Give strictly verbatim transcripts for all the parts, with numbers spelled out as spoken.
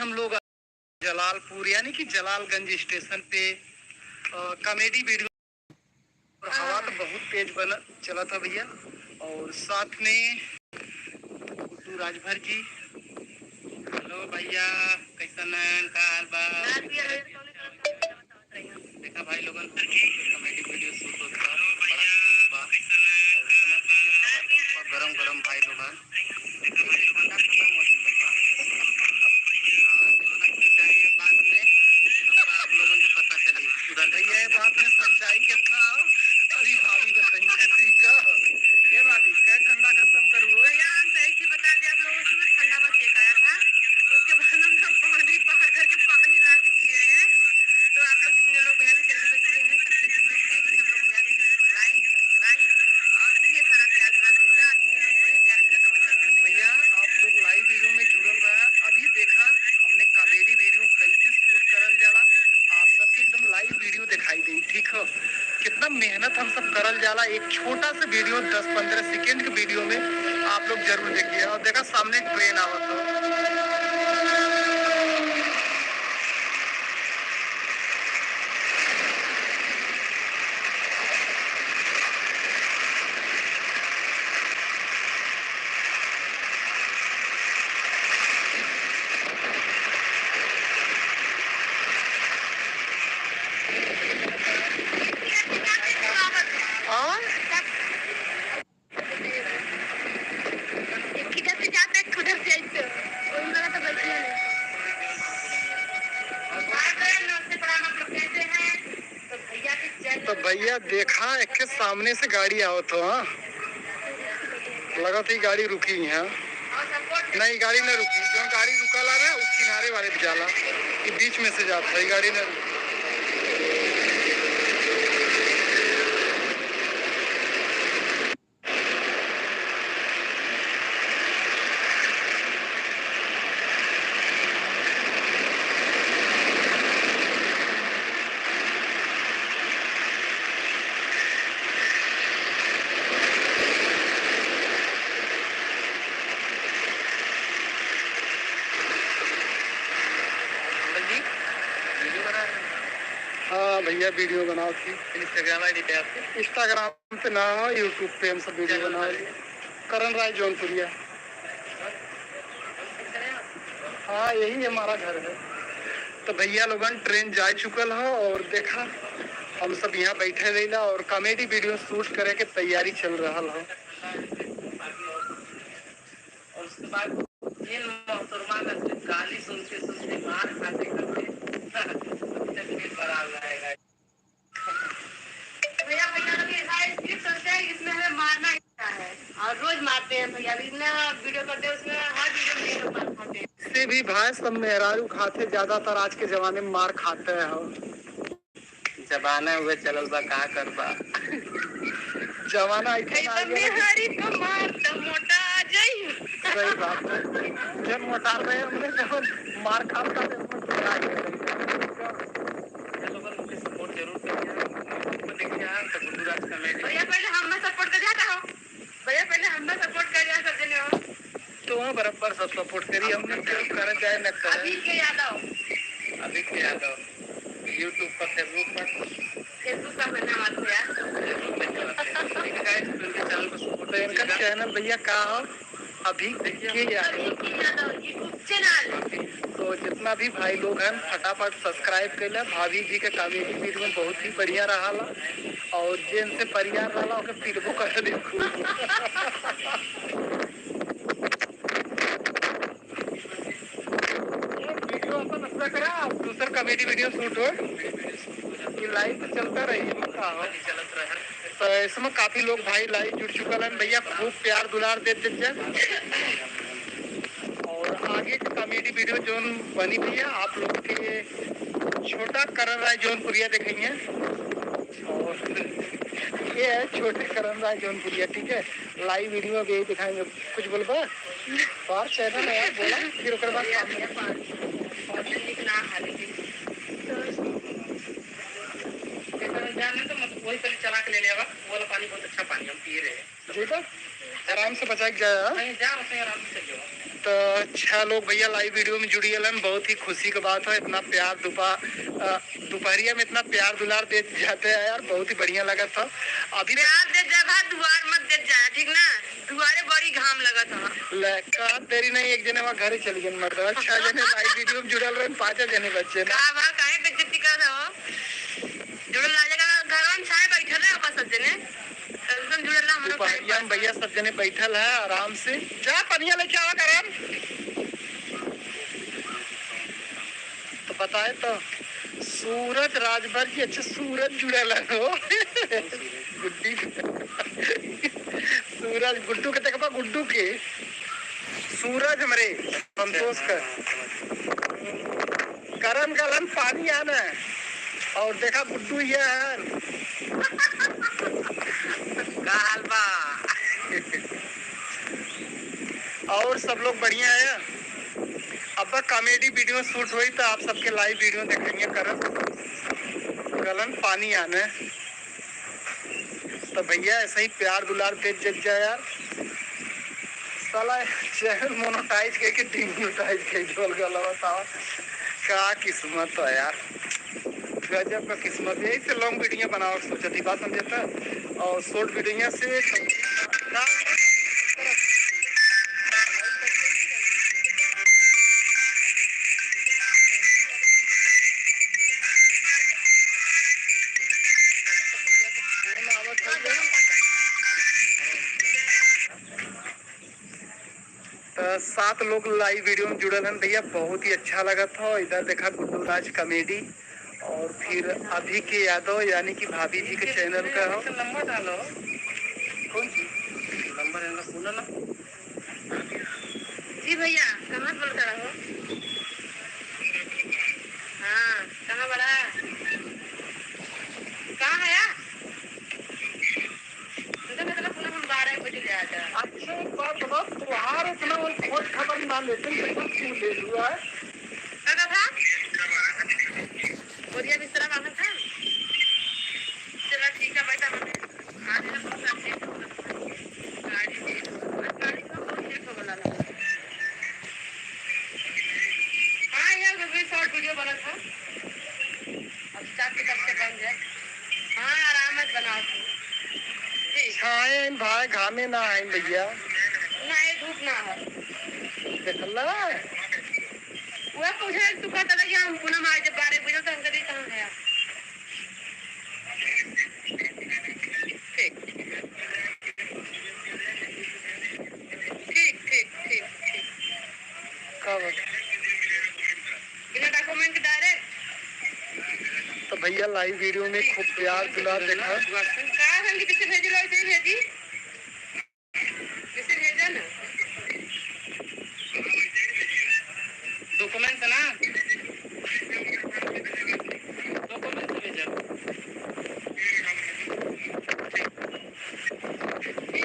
हम लोग जलालपुर यानी कि जलालगंज स्टेशन पे, अ, कॉमेडी वीडियो, और हवा तो बहुत तेज बन चलत है भैया, और साथ में गुड्डू राजभर जी। हेलो भैया, कैसन हैं, का हाल बा? देखा भाई लोगन, कॉमेडी वीडियो शूट होत बा, बड़ा धूप बा, और इतना तेज हवा चलत बा, गरम गरम भाई लोगन, ठंडा खत्म हो चुकल बा। हाँ, कितना की चाहिए बाद में, अब आप लोगन को पता चली। भैया, ये बात में सच्चाई कितना हो, अभी भाभी बताइए, ठीक है? ये भाभी, क्या ठंडा खत्म करूँ? भैया, हम सही से बता दें आप लोगों को, ठंडा बस एक आया था, उसके बाद हम लोग बाउंड्री पार करके पानी ला के पी रहे हैं। तो आप लोग जितने लोग भैया के चैनल पर जुड़े हैं, सबसे रिक्वेस्ट है कि सब लोग भैया के चैनल को लाइक, लाइक और ढेर सारा प्यार दुलार दीजिएगा। आप जितने लोग जुड़े हैं, प्यार भरा कमेंट कर दीजिएगा। भैया, आप लोग लाइव वीडियो में जुड़ल रहा। अभी देखा, हमने कॉमेडी वीडियो कैसे शूट करल जाला, आप सबके एकदम लाइव वीडियो दिखाई दी, ठीक हो? कितना मेहनत हम सब करल जाला, एक छोटा सा वीडियो, दस पन्द्रह सेकंड के वीडियो में आप लोग जरूर देखिए। और देखा, सामने ट्रेन आवत हो। हाँ? एक ही जैसे जाते, एक उधर से आइते। कोई वाला तो बैठिया नहीं। तो भैया देखा, एक के सामने से गाड़ी आवत हो, हाँ? लगत ही गाड़ी रुकी है। नहीं, गाड़ी ना रुकी, जो गाड़ी रुकल रहे, वो किनारे वाले पे जाला, ये बीच में से जात है, ये गाड़ी ना रुकी। हाँ भैया, वीडियो बनाओ थी। Instagram ID पे आपके? Instagram पे ना हो, YouTube पे हम सब वीडियो बनाओ। करण राय जौनपुरिया। हाँ, यही हमारा घर है। तो भैया लोगन, ट्रेन जा चुकल हो और देखा, हम सब यहाँ बैठे रहिला और कॉमेडी वीडियो शूट करे के तैयारी चल रहल हो। और उसके बाद ये मोहतरमा का सिर्फ गाली सुनते सुनते, मार खाते खाते अभी तक पेट भरा हुआ है। भैया, भैया, अभी ऐसा एक स्क्रिप्ट सोचा है, इसमें हमें मारना ही है और रोज मारते हैं भैया। अभी इतना वीडियो करते हैं, उसमें हर वीडियो में ये लोग मार खाते हैं। से भी भाई, सब मेहरारू खाते, ज्यादातर आज के जमाने में मार खाते हैं। जमाना हुए चलल बा, का करबा। जमाना ऐसा ना आ गया। मेहरी को मार त मोटा आ जाई। सही बात है। जब मोटा रहे हमने, जब मार खा खा रहे, हम लोग तो आ गए। ये लोगन के सपोर्ट जरूर करिए। ऊपर लिख दिया है, तो गुड्डू राज कॉमेडी। भैया, पहले हमें सपोर्ट कर जाता हो। भैया, पहले हमें सपोर्ट कर दिया, सब जने हो। तो वहाँ बराबर सब सपोर्ट करी, हम लोग जो करत जाए न करे। अभी के यादव। अभी के यादव। YouTube पर, Facebook पर। Facebook पर हमें मत यार। Facebook पे चलाते हैं। ठीक है guys, तो इनके चैनल को सपोर्ट तो इनका कीजिएगा। चैनल भैया का हो? अभी के यादव। अभी के यादव, YouTube चैनल। तो जितना भी भाई लोग हैं, फटाफट सब्सक्राइब कर ले। भाभी जी के कॉमेडी वीडियो बहुत ही बढ़िया रहा ला। और जे इनसे परियार रहला, ओके पीटबो कर दे खूब। ये वीडियो अपन अपना करा, अब दूसर कॉमेडी वीडियो शूट हो, ये लाइव तो चलता रही, एमा का हो। तो इसमें काफी लोग भाई लाइव जुड़ चुकल हैं। भैया खूब प्यार दुलार देत जा। और आगे के कॉमेडी वीडियो जोन बनी भैया, आप लोग के छोटा करण राय जौनपुरिया देखेंगे। और ये है छोटे करण राय जौनपुरिया, ठीक है, लाइव वीडियो में यही दिखाएंगे। कुछ बोलबा? बाहर चैनल है यार, बोला, फिर ओकर बाद सामने। जाने तो मत, वही पहले चला के ले ले आवा, वो वाला पानी बहुत अच्छा पानी हम पिए रहे हैं। जी तो आराम से बचा के जाया। नहीं, जा रहे हैं, आराम से चल जाओ। तो छह लोग भइया live video में जुड़ि गलन, बहुत ही खुशी क बात है। इतना प्यार दोपह-, अ, दोपहरिया में इतना प्यार दुलार देत जाते हैं यार, बहुत ही बढ़िया लगत है। अभी प्यार देत जा भाई, दुआर मत देत जाया, ठीक ना? दुआरे बड़ी घाम लगत है। ले, का तेरी नहीं, एक जने वहाँ घरे चली गई मर्दवा, छह जने live video में जुड़ल रहन, पाँचे जने बच्चे ना। का बा, काहे बेइज्जती करत हो? जुड़ल ना जाएगा, घर में छाए बैठल है, बस सब जने। एकदम जुड़ल ना, हमरो टाइम दोपहरिया में पास। भइया सब जने बैठल है आराम से। जा पनिया लेके आवा करन। तो बताए तो सूरज राजभर जी, अच्छा सूरज जुड़ल है हो। गुड्डी, सूरज गुड्डू के देखबा, गुड्डू के, सूरज हमरे संतोष का। करन गलन पानी आना। और देखा गुड्डू ये है। का हाल बा? और सब लोग बढ़िया है। अब comedy video shoot होई तो आप सबके live video देखेंगे। करन गलन पानी आना। तो भइया ऐसे ही प्यार दुलार देत जब जाए यार। साला channel monetize करके demonetize कर दिया, बोल गया, बताओ का किस्मत है यार, गजब का किस्मत है। यही से long video बनावे के सोचत ही, बात समझे तो? और short video से तो सात लोग live video में जुड़ल हन भइया, बहुत ही अच्छा लगत हो। इधर देखा गुड्डू राज comedy और फिर अभी के यादव यानी कि भाभी जी के channel का हो। नंबर डालो। कौन सी? नंबर है ना, बोला ना। जी भइया, कहाँ से बोलत रहो? हाँ, कहाँ बड़ा? कहाँ है? तुमसे मतलब पूरा हम बारह बजे ले आ जा। अच्छा, एक बात बताओ, त्योहार इतना वो खोज खबर ना लेते, लेकिन क्यों ले लिया है? का कहा? बोरिया बिस्तरा बांधा था। चला ठीक है, बैठा हमें। आज ना बहुत अच्छे गाड़ी से, आज गाड़ी का बहुत लेट हो गया लगा। हाँ, ये तो भी short video बना था। अब start के कब से बन जाए? हाँ, आराम से बनाओ तुम। ठीक। छाए हैं भाई, घामे ना आए भइया। ना, ये धूप ना है। देखला। वह पूछे, तू कहता था कि हम पूनम आए जब बारह बजे, तो हम कभी कहाँ गया? ठीक। ठीक, ठीक, ठीक, ठीक। का बात? बिना document के direct? तो भइया, live video में खूब प्यार दुलार देखा। का हम किसी भेज रहे थे, भेजी? जैसे भेजा ना। Documents ना? Documents भेजा।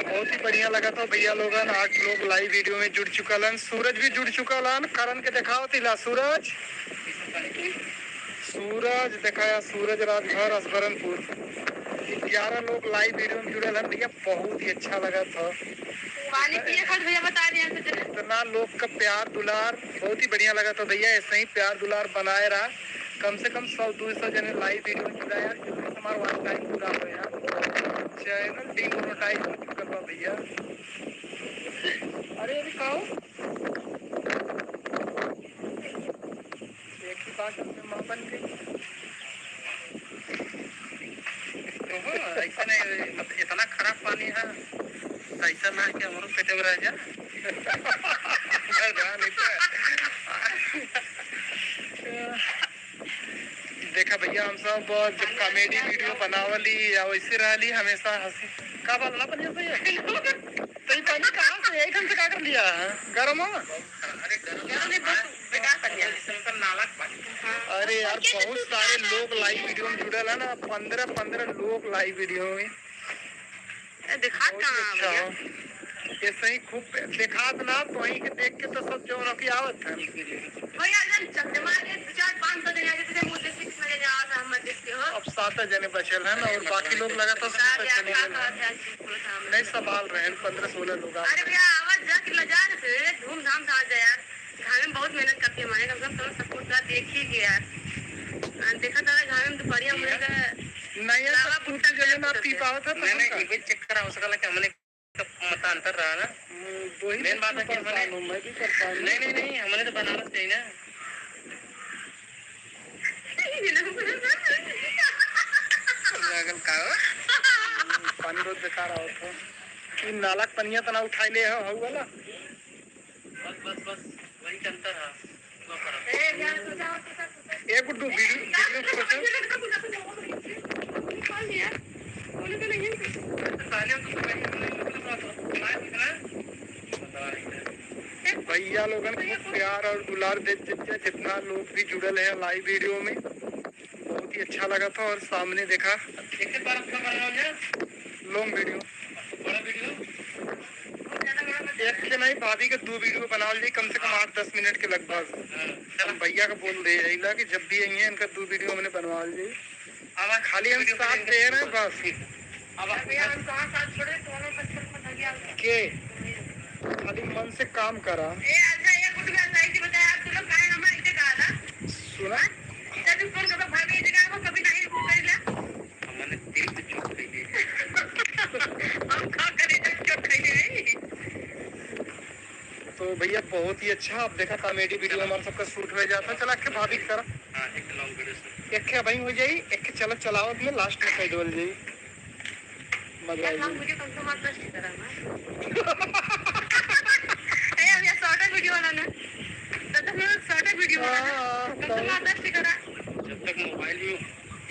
बहुत ही बढ़िया लगा था भइया लोगन, आठ लोग live video में जुड़ चुकल हन, सूरज भी जुड़ चुकल हन, करन के देखाओ तिला सूरज। सूरज देखा या सूरज राजभर असबरनपुर, ग्यारह लोग live video में जुड़ल हन भइया, बहुत ही अच्छा लगा था। पानी पिए खातिर भइया बता दिया हमसे जरा। इतना लोग का प्यार दुलार बहुत ही बढ़िया लगा था भइया, ऐसे ही प्यार दुलार बनाए रहा, कम से कम सौ दो सौ जने live video में जुड़ा यार, जल्दी से हमारा watch time पूरा हो यार, channel demonetize हो चुकल बा भइया। अरे अभी का हो? एक ही बात हमसे माँ बन गई। ओहो, ऐसा नहीं, मत-, इतना खराब पानी है, तो ऐसा ना कि हमरो पेटे में रह जा। ना, ना, नहीं तो। देखा भइया, हम सब जब comedy video बनावली या वैसे रहली, हमेशा हंसी। का बात ना बनिया भइया? तो ये पानी कहाँ से? यही ढंग से का कर लिया है? गरम हो? अरे गरम नहीं, बहुत बेकार कर दिया। अरे यार, बहुत सारे लोग live video में जुड़ल है ना, पन्द्रह पन्द्रह लोग live video में। ए, दिखात बहुत कहाँ है अच्छा भैया? हो। ऐसे ही खूब दिखात ना, तो वहीं के देख के तो सब जो रखी आवत है। भैया, जब चकमा के दो चार पाँच सौ जने आ जाते थे, मुझे six में जने आवत है, हम देख के हो। अब सात जने बचल हैं और बाकी लोग लगातार सात सोचते यार, चले गए सात हैं। आठ यार, झूठ बोलत है हम। नहीं, सब आल रहे हैं, पन्द्रह सोलह लोग आल अरे रहे हैं। भैया, आवाज जाके लजा रहे थे, धूमधाम काम था आज यार, घामे में बहुत मेहनत करती है हमारे, कम से कम थोड़ा सपोर्ट का देखिए कि यार। आ, देखा था घामे में दोपहरिया हमरे का नहीं यार, लावा सब टूट गुट्ठा के जले ना खेलत पी थे। पावत है तो नहीं, नहीं, हमका ये भी चक्कर हो सकला कि हमने का मतांतर रहा ना। हम्म, वही मेन तो बात है कि परेशान हमने हूँ, मैं भी परेशान हूँ। नहीं, नहीं, नहीं, हमने तो बनारस चाहिए ना। पानी बहुत बेकार आवत है। ई नाला के पनिया तना उठाई ले हो, हऊ वाला। बस, बस, बस, वही चलता रहा। ए गुड्डू, वीडियो, वीडियो खोल। भैया लोगन खूब प्यार और दुलार दे, जितना, जितना लोग भी जुड़ल है लाइव वीडियो में, बहुत ही अच्छा लगा था। और सामने देखा, लॉन्ग वीडियो, एक के नहीं, भाभी के दो वीडियो बनावल जाई, कम से कम आठ दस मिनट के लगभग। हम भैया का बोल दे रही ला कि जब भी आई हैं, इनका दो वीडियो हमने बनवाल जाई। खाली हम साथ दे रहे हैं बस। के खाली मन से काम करा। सुना, हमने दिल पे चोट खइले। हम का करे, जब चोट खइले है। तो भैया, बहुत ही अच्छा। आप देखा, कॉमेडी वीडियो हमारा सबका शूट हो जाता। चला, एक भाभी की तरह। हाँ, एक लॉन्ग वीडियो से। एक के भाई हो जाई, एक के चलत चलावत में लास्ट में कह देवल जाई। मजा यार, आई। हम मुझे कम से कम आठ दस की तरह ना। ए, अब ये शॉर्टर वीडियो वाला ना। तो तुम लोग शॉर्टर वीडियो वाला ना। हाँ, कम से कम तो आठ दस की तरह। जब तक मोबाइल में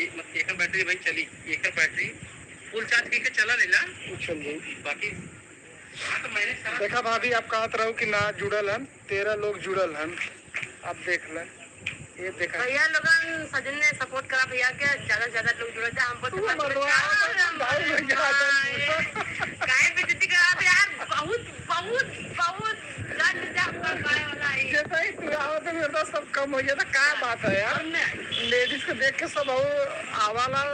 एक, एक बैटरी भाई चली, एक बैटरी फुल चार्ज करके चला लेला। चल जाई। बाकी हाँ, तो मैंने समझ देखा भाभी, आप कहत रहो कि ना जुड़ल हन, तेरह लोग जुड़ल हन। आप देख ले, ये देखा। भैया लोगन सजन ने सपोर्ट करा भैया के, ज्यादा से ज्यादा लोग जुड़े थे, हम पर तू तो मरवा, हम भाई, मैं क्या हाँ, करूँ? ये काहे बेइज्जती करा थे यार, बहुत, बहुत, बहुत गंज जाम कर पाए वाला है। जैसे ही तू आओ तो मेरे पास सब कम हो गया था, क्या बात है यार? हमने लेडीज को देख के सब और आवाला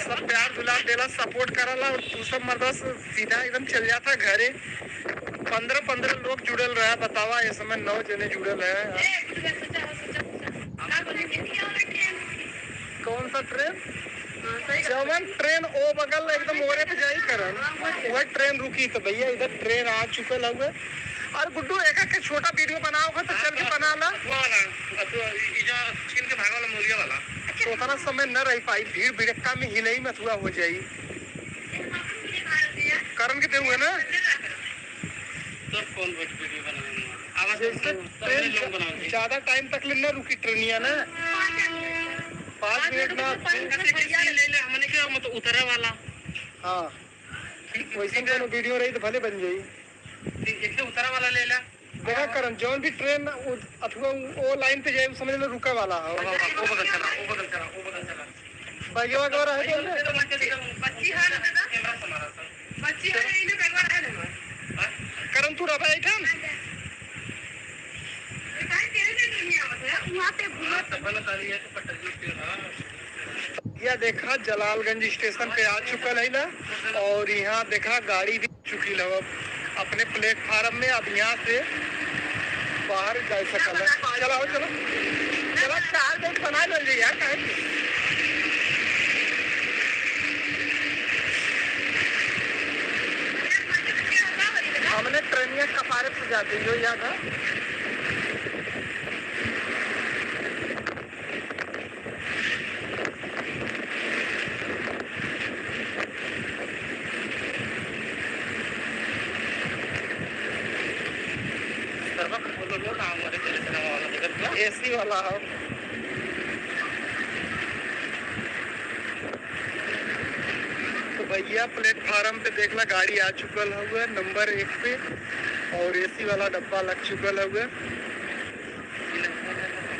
सब प्यार दुलार देला, सपोर्ट करला और तू सब मर्दा से सीधा एकदम चल जाता घरे। पन्द्रह पन्द्रह लोग जुड़ल रहा, बतावा, इस समय नौ जने जुड़ल है। कौन सा ट्रेन? जवन ट्रेन ओ बगल एकदम ओरे पे जाई करन, वह ट्रेन रुकी। तो भैया, इधर ट्रेन आ चुकल हउए। और गुड्डू, एक एक छोटा वीडियो बनाओ हो तो चल के बना ला। अथवा वाला, अथवा ई जो छीन के भागा वाला, मौलिया वाला। तो उतना समय न रह पाई, भीड़ भिड़क्का में हिलई में अथवा हो जाई। करन के देउ है ना? तब कौन बैठ वीडियो बनावे? आवाज जैसे तब ट्रेन लोग बनावे। ज्यादा टाइम तक ले न रुकी ट्रेनिया ना, पाँच मिनट ना। अच्छा, ये सीन ले ले, हमने के मतलब उतरे वाला। हाँ। वैसन कोनो वीडियो रही तो भले बन जाई। ठीक, एक से उतरा वाला ले ला। देखा करन, जौन भी ट्रेन उत-, अथवा उ-, ओ लाइन पे जाए, उ समझ लो रुके वाला है। हाँ, हाँ, वो बगल चला, वो बगल चला, वो बगल चला। बैगवा के रहे दे। बच्ची है ना दादा? कैमरा से मारा था। बच्ची है ना, इन्हें बैगवा रहे दे। हाँ? करन तू रहा बैठन। काहे तेरे से दुनिया में है, वहाँ पे घूमत हाँ, तब ना ताली है तो पटक लो फिर, हाँ। या देखा, जलालगंज स्टेशन पे आ चुकल है ना, और यहाँ देखा, गाड़ी भी चुकी है अब अपने प्लेटफार्म में। अब यहाँ से बाहर जा सकल है। चला हो, चलो, चला, चार दिन बना ले यार, काहे की? हमने ट्रेनिया कपारे से जाते, यो याद है? एसी वाला हो। तो भैया, प्लेटफार्म पे देखला, गाड़ी आ चुकल हउए नंबर एक पे, और एसी वाला डब्बा लग चुकल हउए।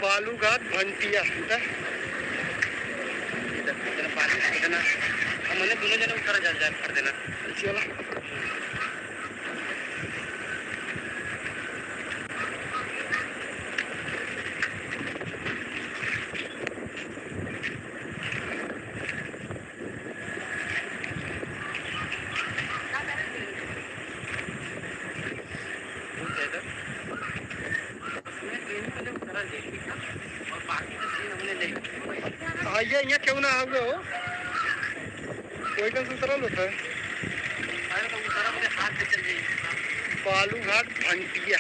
बालूघाट भंटिया, इधर। इधर, इधर पानी, इधर ना। हम मने दोनों जने ऊपर जा, जा कर देना। चलो। हाँ, ये यहाँ क्यों ना हुए हो? कोई कौन सा उतरल होता है? बालूघाट भंटिया।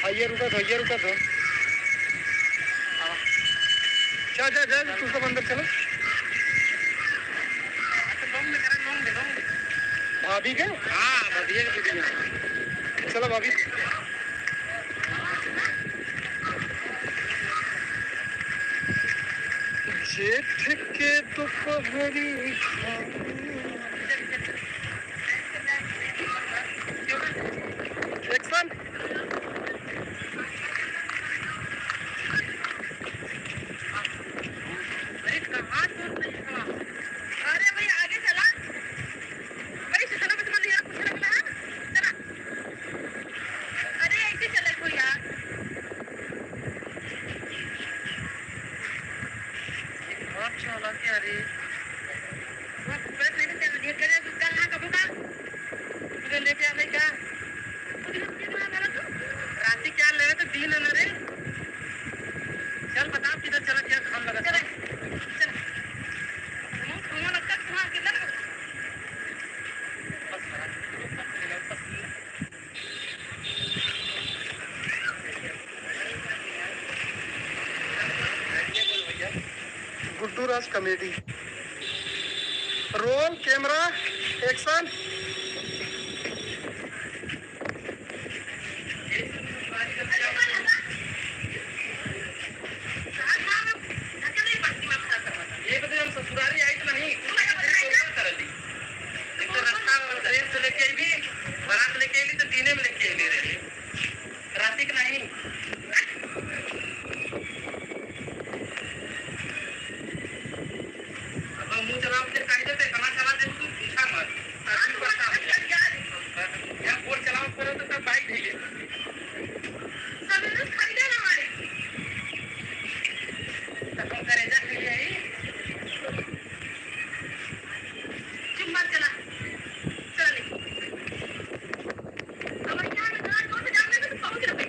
आइए, रुका था, ये रुका था। जा, जा, जा, तू सब अंदर चलो। भाभी के? हाँ, भाभी के दीदी यहाँ। चलो, भाभी। जेठ के दोपहरी। Action। अरे कहाँ चोट लगी बा? अरे भाई आगे चला। अरे सुसना पे तुम्हारे यहाँ कुछ लगला है? चला। अरे ऐसे चले को यार। अच्छा लग गया रे। वो बस नहीं चल रही है। कल कहाँ कब का? तुझे लेके आ भाई का? राती क्या ले तो दिन है ना रे। चल बताओ किधर चला, क्या घाम लगा। चल, चल। मुंह धुआं लगता है, धुआं किधर? बस, बस। गुड्डू राज comedy। Roll, camera, action। ये बदे हम ससुरारी आई तो नहीं, एक तो रास्ता में train से लेके आई भी, बारात लेके आई तो दीने में लेके आई रहे। राती के नहीं। अब मुंह चलाओ, फिर कह देते, कहाँ चला दे तू, पूछा मत। आदमी परेशान हो जाए। या गोड़ चलाओ, फिर तो तब बाइक है ये। सवेरे खरीदे ना हमारे। तो हम करेजा के लिए आई। चुप मत चला। चला ले। अब यहाँ में गाड़ी कौन से जाम में तो पहुंच रहा है।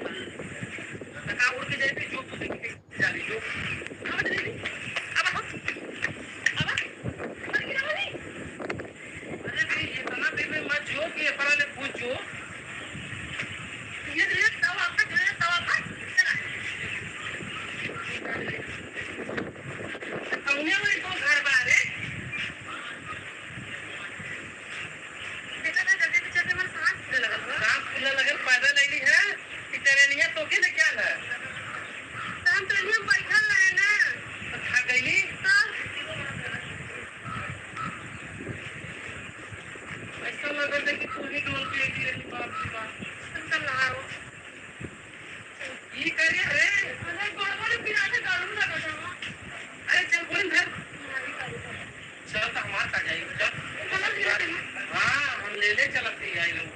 तो कहाँ उड़ के जाए, फिर जो तू देखे। जानी जो। अब दे दे। अब, अब, अब गिरा वाली। अरे भाई, ये तना पे में मत जो कि ये परा ले पूछ जो। ये दे, तवा का, दे, तवा का। चला। कौने वाली को घर बारे? बेटा, ना जल्दी से चलते, हमारे सांस फूले लगल बा। सांस फूले लगल, पैदल अइली है, कि ट्रेनिया तोके लेके आल है? तो हम ट्रेनिया में बैठल रहे ना। तो थक गइली? तब? ऐसा लगल है कि तू ही डोल के अइली रही, बाप रे बाप। चल, चल, नहाओ। ई करे रे। अरे, गोड़, गोड़ पिराने दारू लगा था। अरे, चल, गोड़ धर। चल, तो हमार का जाई, चल। हाँ, हम ले ले चलत ही आई लोग।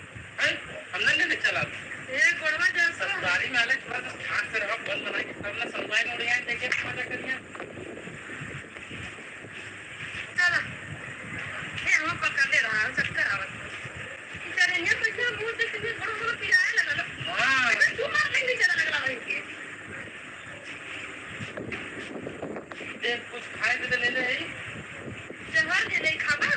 हैं? हम ना ले ले चलत। ए, गोड़वा जल से। ससुरारी में आले, थोड़ा सा ठाट से रहो, बन बनाई के तब ना समझाई, मुड़िया देखे, मजा करिया। चला। ए, हम पकड़ ले रहा, चक्कर आवत। इधर ये पैसा मुंह से कितने बड़ा बड़ा पिराए लगा लो। हाँ। अरे, तू मार नहीं चला लगला भाई के। देख, कुछ खाए के तो ले ले है। जहर दे दे, खाबा?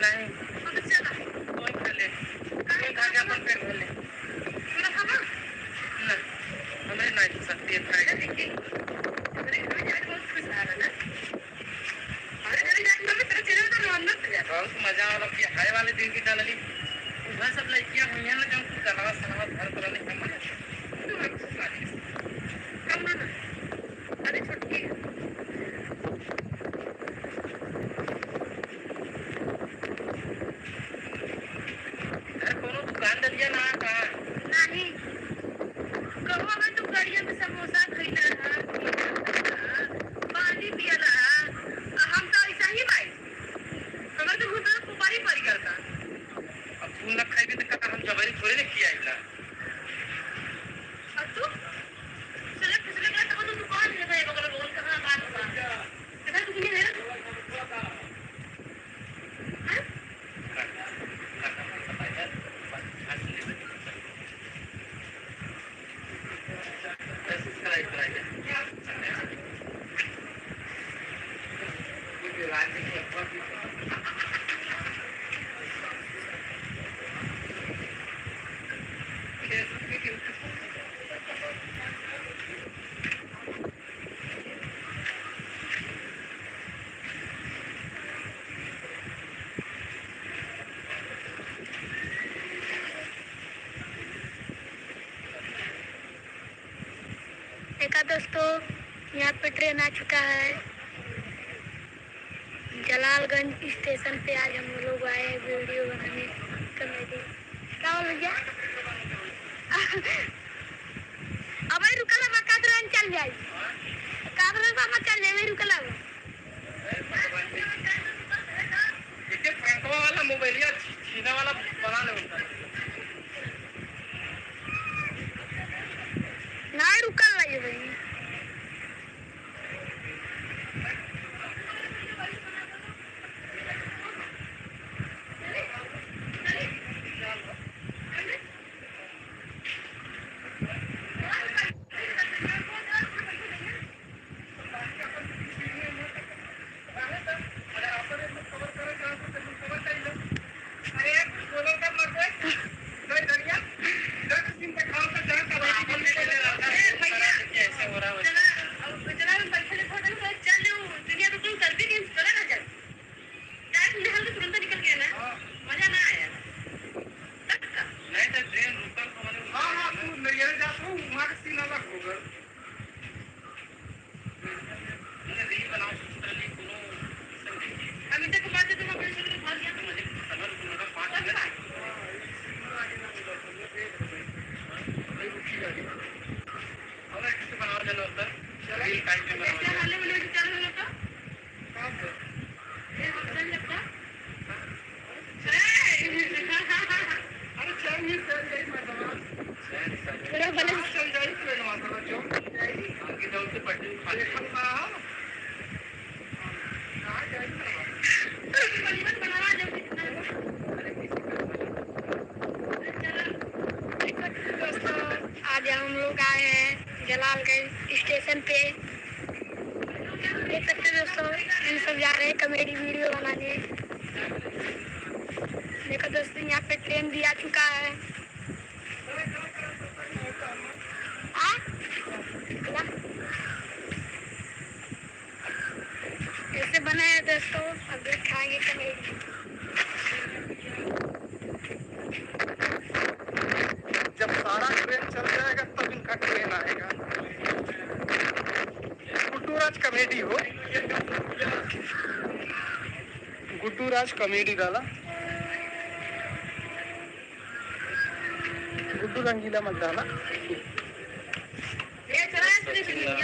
नहीं। हाँ, तो चला। तू ही खा ले। तू ही खा के अपन पेट भर ले। पूरा खाबा? ना, हमरे नहीं हो सकती है खाए। अरे, देखी, हमरे घर में आज बहुत खुश आ रहा ना। अरे, अरे, जाके मम्मी तेरे चेहरे पे रोहन मत ले। बहुत मजा आवल कि हाय वाले दिन की डालली। उधर सब लड़कियां हुई हैं ना, जब गलवा सलवा भर भर नहीं कमा। तू मत पूछ वाली। कम ना, ना। अरे, छोटकी। घर कोनो दुकान डलिया ना का? नहीं। कहवा में तू गड़िया में समोसा खइला रहा, पिज्जा खइला रहा, पानी पियला रहा, आ हम तो ऐसा ही बाई। हमर तो मुंह पे कुपारी पड़ गल का। अब तू न खइबे त का हम जबरी थोड़े ने खियाइला। देखा दोस्तों, यहाँ पे ट्रेन आ चुका है। जलालगंज स्टेशन पे आज हम लोग आए हैं वीडियो बनाने, कॉमेडी। का बोल भैया? अबे रुकल बा, काकरन चल जाई। काकरन बा, चल जाई, रुकल बा। एक फ्रंटवा वाला मोबाइलिया छी-, छीना वाला बना ले उनका। ना रुकल बा ये भाई। हाँ, हाँ, तू नैहरे जात हो, वहाँ के सीन अलग होगा। दोस्तों, आज हम लोग आए हैं जलालगंज स्टेशन पे। देख सकते हैं दोस्तों, हम सब जा रहे हैं कॉमेडी वीडियो बनाने। देखो दोस्तों, यहाँ पे ट्रेन भी आ चुका है। आ? कैसे बना है दोस्तों, अब दिखाएंगे कॉमेडी। जब सारा ट्रेन चल जाएगा तब इनका ट्रेन आएगा। गुड्डू राज कॉमेडी हो, गुड्डू राज कॉमेडी डाला, गुड्डू रंगीला मत डाला।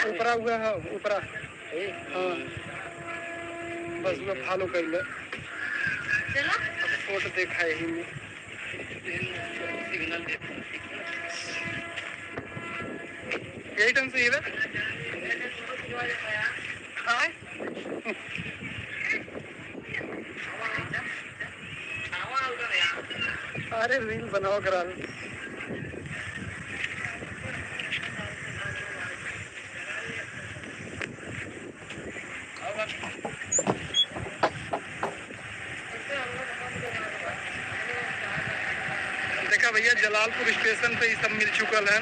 उपरा हुआ है, उपरा। हाँ। बस वो फॉलो कर ले। चलो। फोटो देखा यही में। यही ढंग से ये रे। हाँ। अरे रील बनाओ करा। देखा भैया, जलालपुर स्टेशन पे ई सब मिल चुकल है।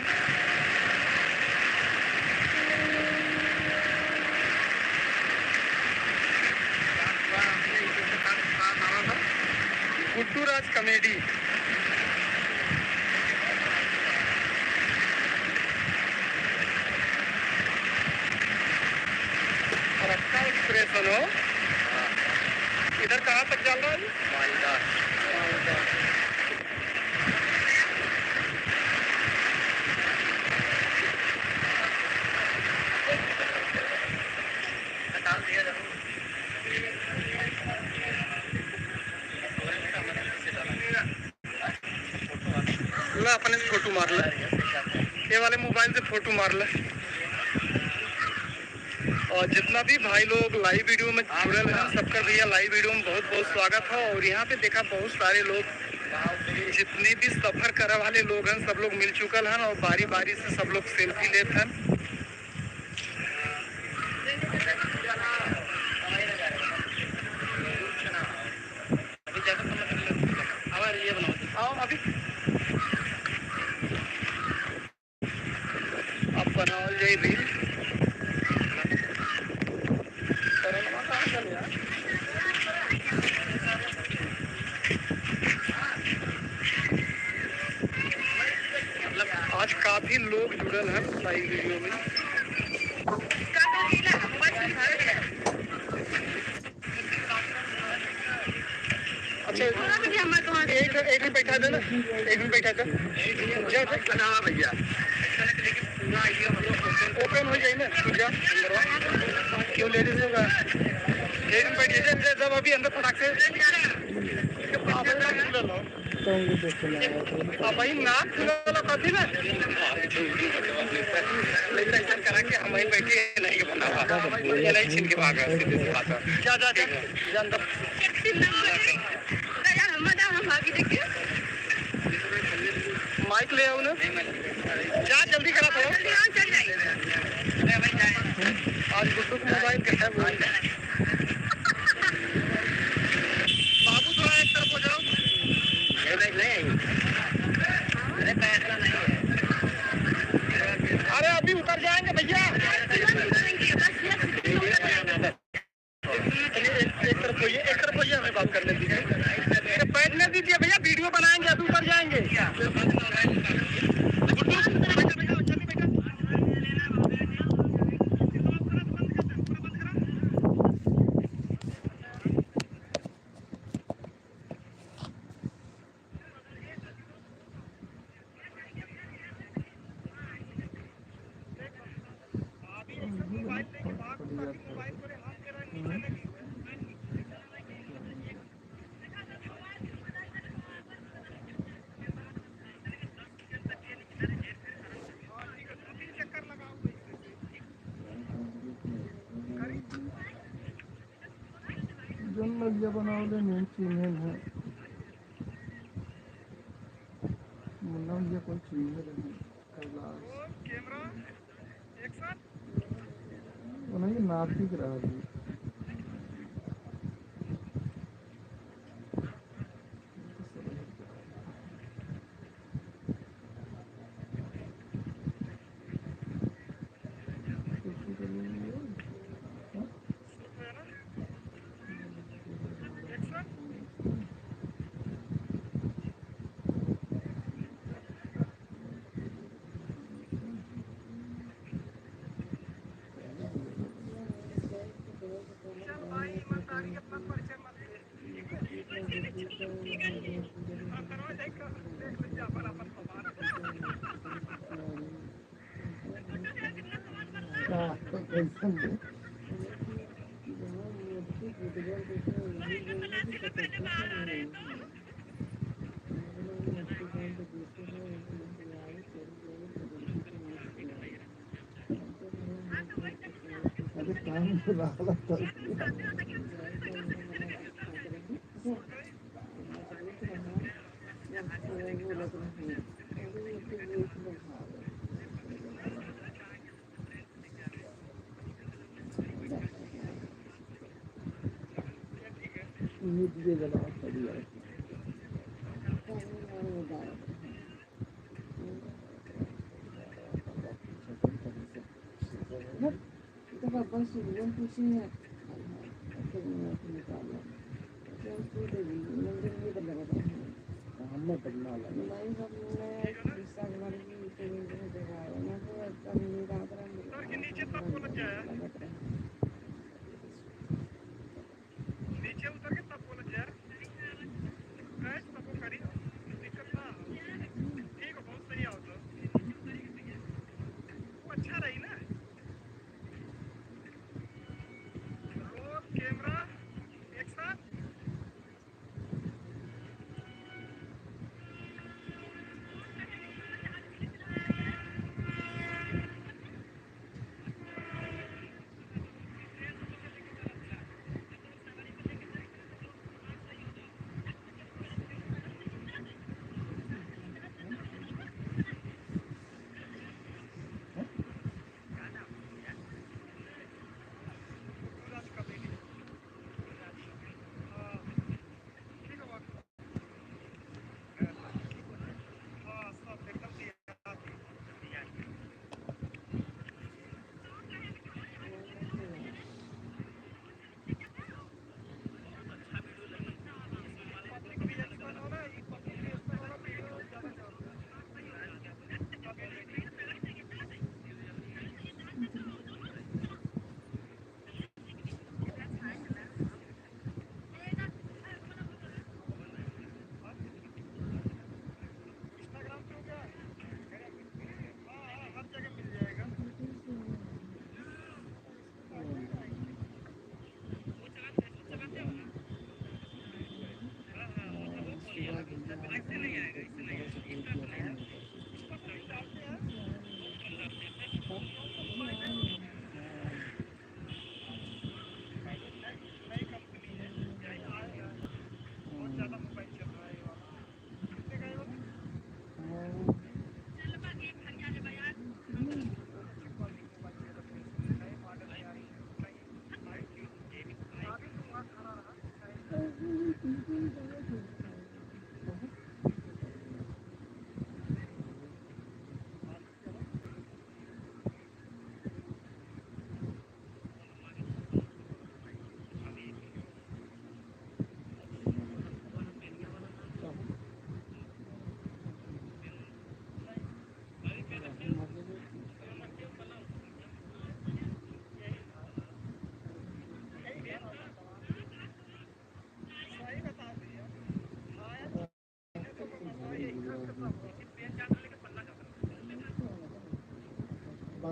गुड्डू राज कॉमेडी। फरक्का एक्सप्रेस हो। इधर कहाँ तक चल रहा है? मालदा। मालदा। ला, अपने से फोटो मार ले, ये वाले मोबाइल से फोटो मार ले। और जितना भी भाई लोग लाइव वीडियो में जुड़ल हैं, सबका भैया लाइव वीडियो में बहुत बहुत स्वागत है। और यहाँ पे देखा बहुत सारे लोग, जितने भी सफर करे वाले लोग हैं, सब लोग मिल चुकल हैं और बारी बारी से सब लोग सेल्फी लेत हैं। है, भाई वीडियो में। अच्छा, एक, एक मिनट बैठा दे ना, एक मिनट बैठा दे। जा, जा। ओपन हो जाए ना, तू जा, अंदर आ। क्यों लेडीज होगा? एक मिनट बैठ जा, जा, जा, अभी अंदर फटाक से। तो उनको देख के लगा था। अब भाई नाक खुला वाला कथी ना? लइका ऐसा करा के हम वहीं बैठे हैं, नहीं बनावा। ये नहीं छीन के भागा, सीधी सी बात है। जा, जा, जा, जा अंदर। माइक ले आओ ना। जा, जल्दी करा थोड़ा। आज गुड्डू का मोबाइल कहाँ है वो? बाबू, थोड़ा एक तरफ हो जाओ। अरे, अभी उतर जाएंगे भैया। चलिए, एक, एक तरफ होइए, एक तरफ होइए, हमें बात करने दीजिए। तो बैठने दीजिए भैया, वीडियो बनाएंगे, अभी उतर जाएंगे। गुड्डू, बैठो, बैठो, जल्दी बैठो। जौन लगिया बनावले मेन चीन्हे है। मुन्ना भैया कोई चीन्हे रहे। कैलाश। Camera, action. वो नहीं, नाती के रहा जी। अरे काम के बात। तो पापा सुबह पूछे हैं, हमने पढ़ना लगा। नहीं, हमने गुस्सा वाली तो नहीं जगह है, ना तो एकदम रात रात नीचे तक बोला जाए। नीचे उतर के तब बोलत जा। गैस तब वो करी, दिक्कत ना हो। ठीक हो, बहुत सही आवत हो। वो अच्छा रही ना। Role, camera, action.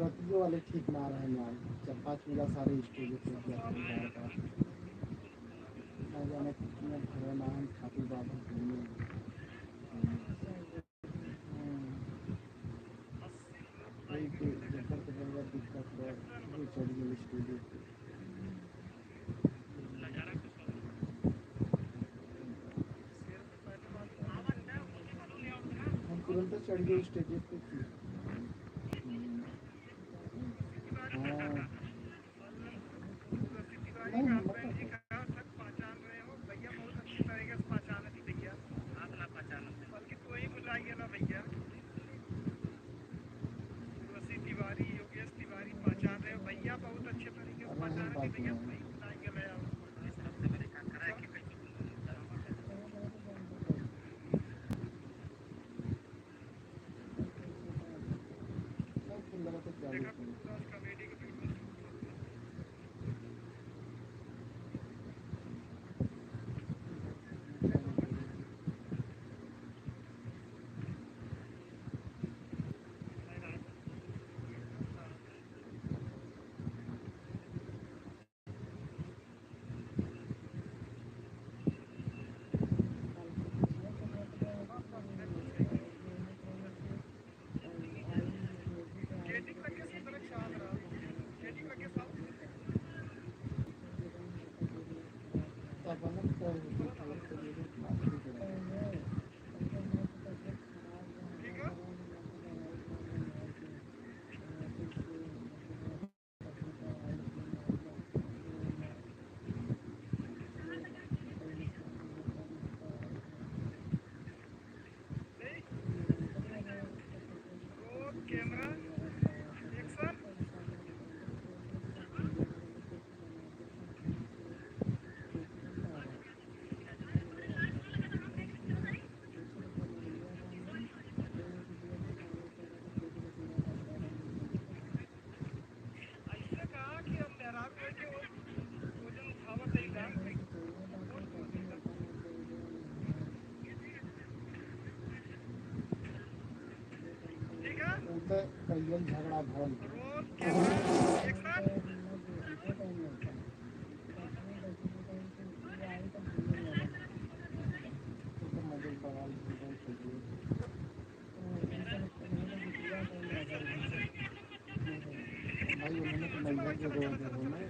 रतियो वाले ठीक ना रहे यार, चार पाँच मिला सारे स्टेज पे दिया था बार बार। ना जाने कितने भगवान खातिर बाबा घूमे। हम्म। वही तो जबर के बंदा दिक्कत बा, वो चढ़ गए स्टेज पे। हम तुरंत चढ़ गए स्टेज पे। हाँ। नहीं, मतलब, उ त कइयन झगड़ा भरल। भाई, उन्होंने तो नैहर के रोज है, बोले।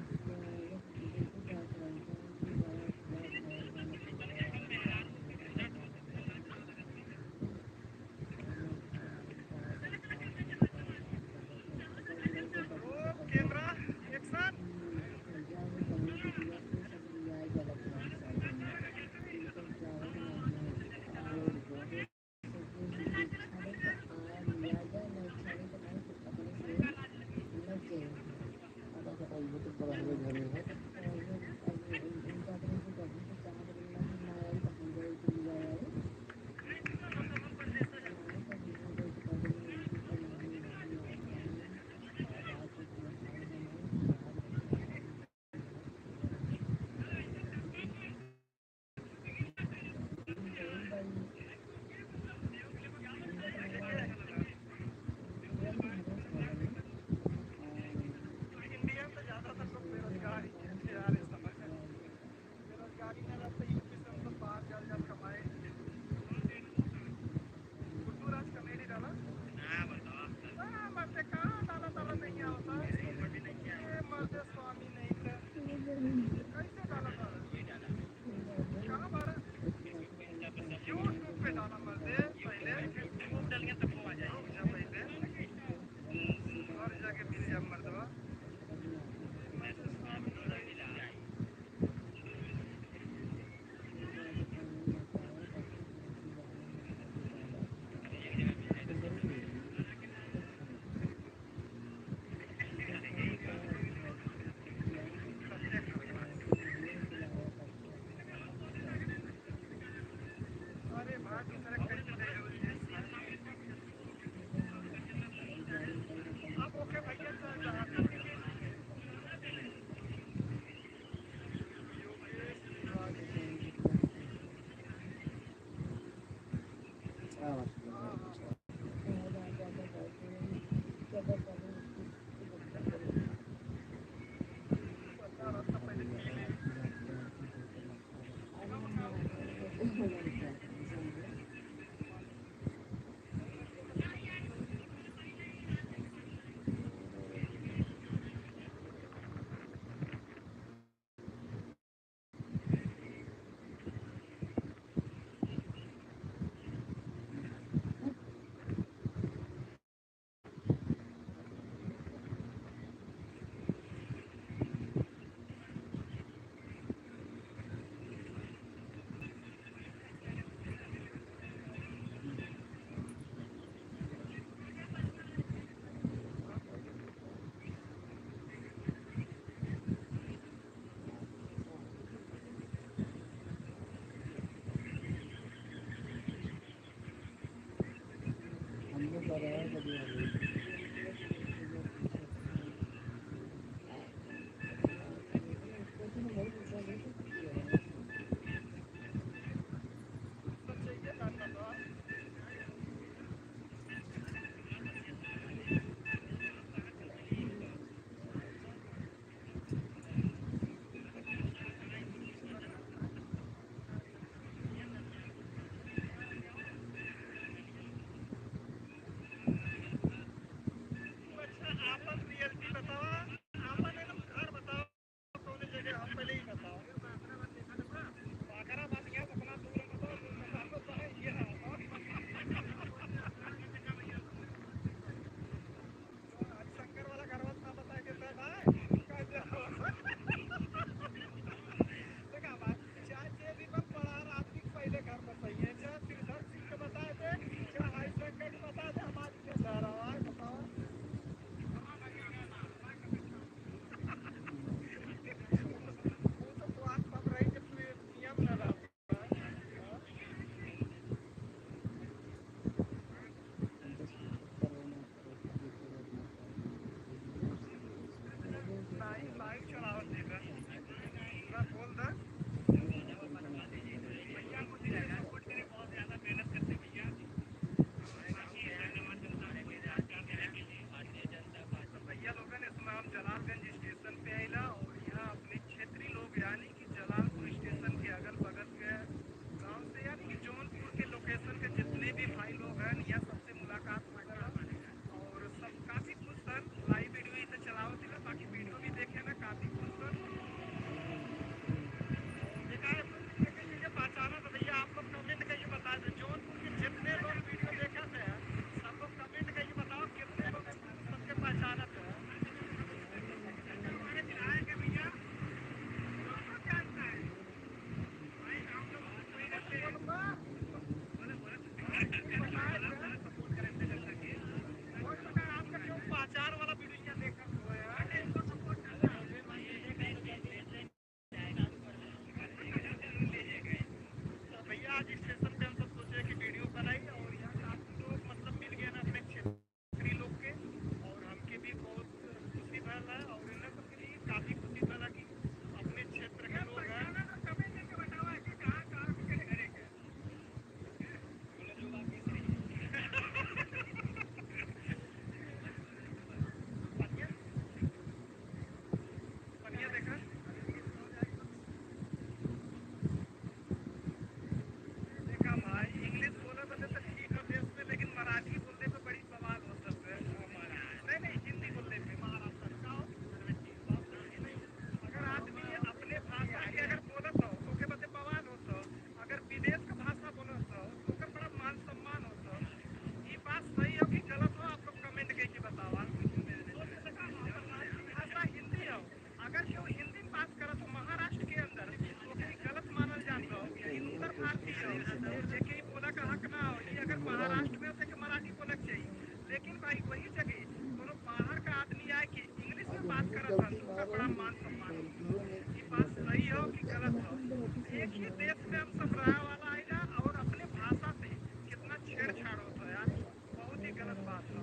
एक ही देश में हम सब रहे वाला है ना, और अपने भाषा से कितना छेड़छाड़ होता है यार, बहुत ही गलत बात है।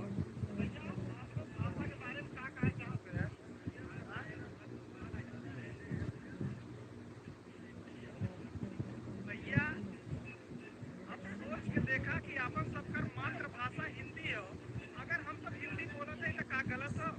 भैया, आप लोग भाषा के बारे में क्या कहना चाहते हैं? भैया, अब सोच के देखा कि अपन सबकर मातृभाषा हिंदी है, अगर हम सब हिंदी बोलत है तो का गलत है?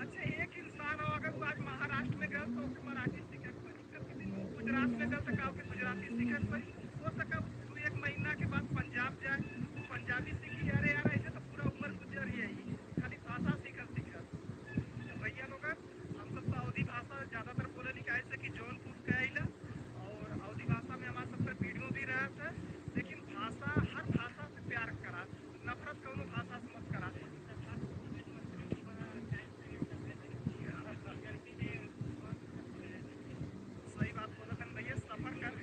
अच्छा, एक इंसान हो, अगर वो आज महाराष्ट्र में गल तो ओके मराठी सीखे के पड़ी, कल के दिन वो गुजरात में गल तो का ओके गुजराती सीखे के पड़ी। हो सका वो एक महीना के बाद पंजाब जाए, वो पंजाबी सीखी। अरे यार, ऐसे तो पूरा उम्र गुजर ही आई, खाली भाषा सीखत सीखत। तो भैया लोगन, हम सब तो अवधी भाषा ज्यादातर बोले नहीं, काहे से कि जौनपुर के आइला और अवधी भाषा में हमारा सबका वीडियो भी रहत है, लेकिन भाषा, हर भाषा से प्यार करा, नफरत कौनो भाषा से मत करा। सही बात बोलत हन भैया, सफर कर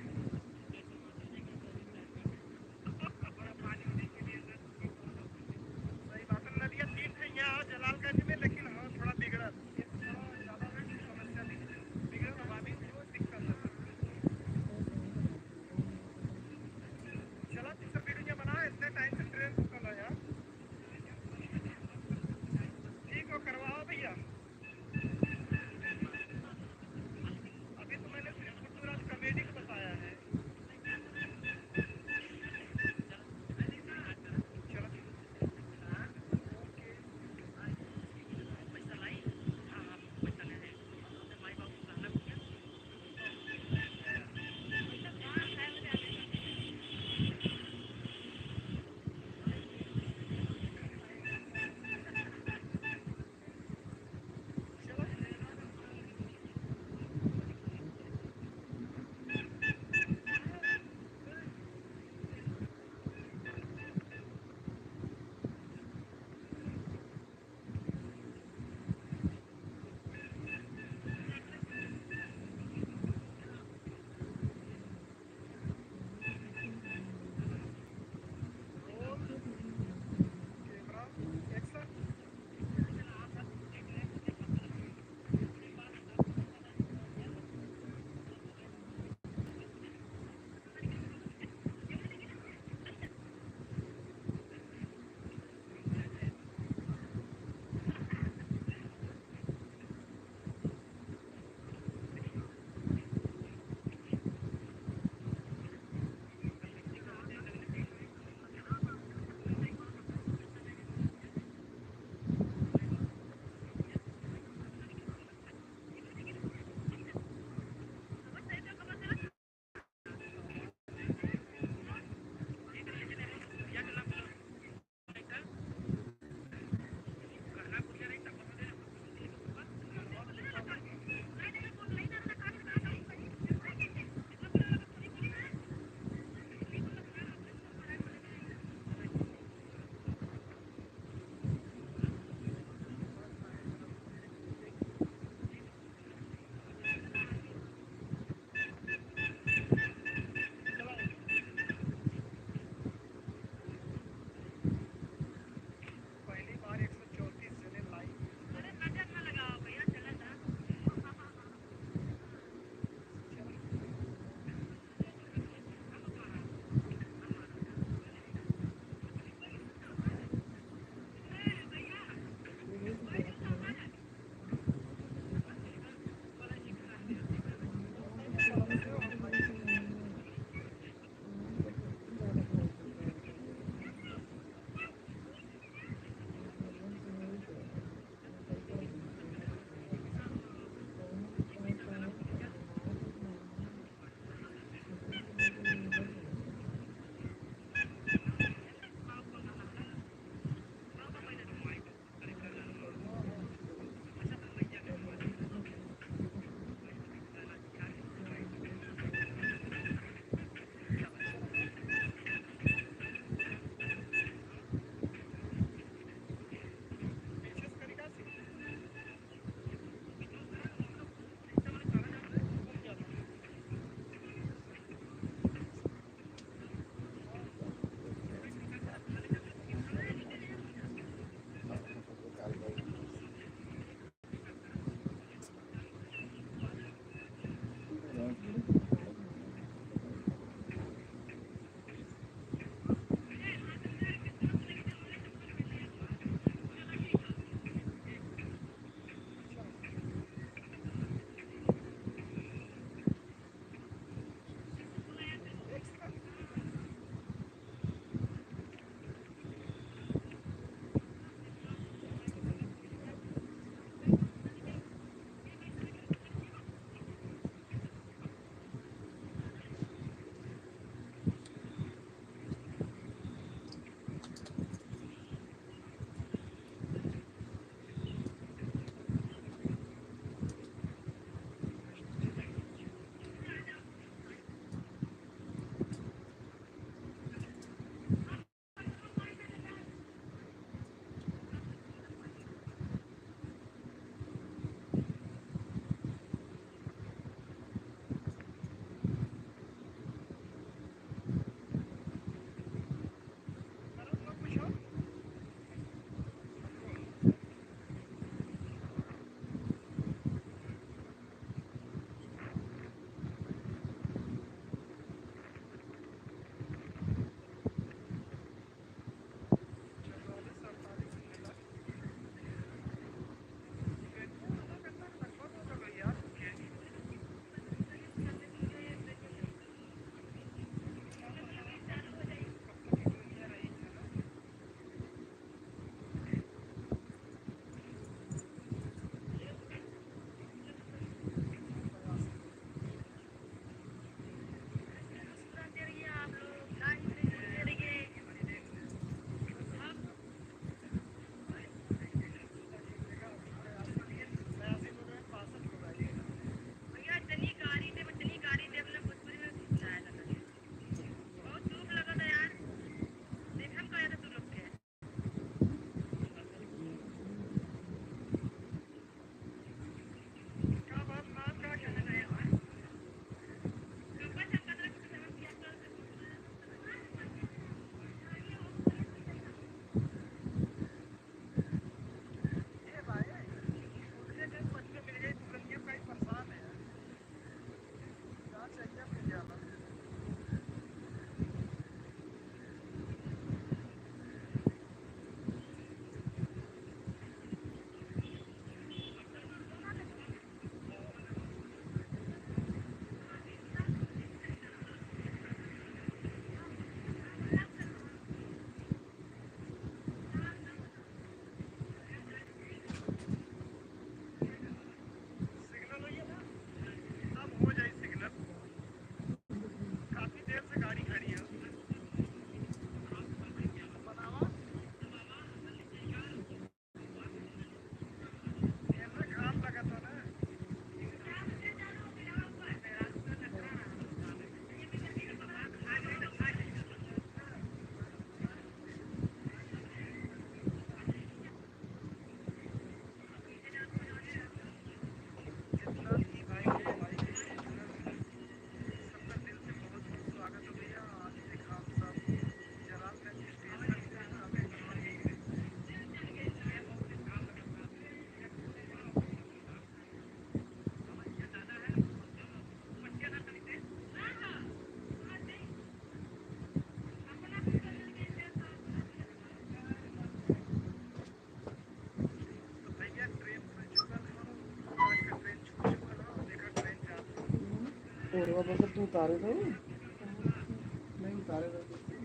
और वो बस तू उतारे दो। नहीं उतारे दो।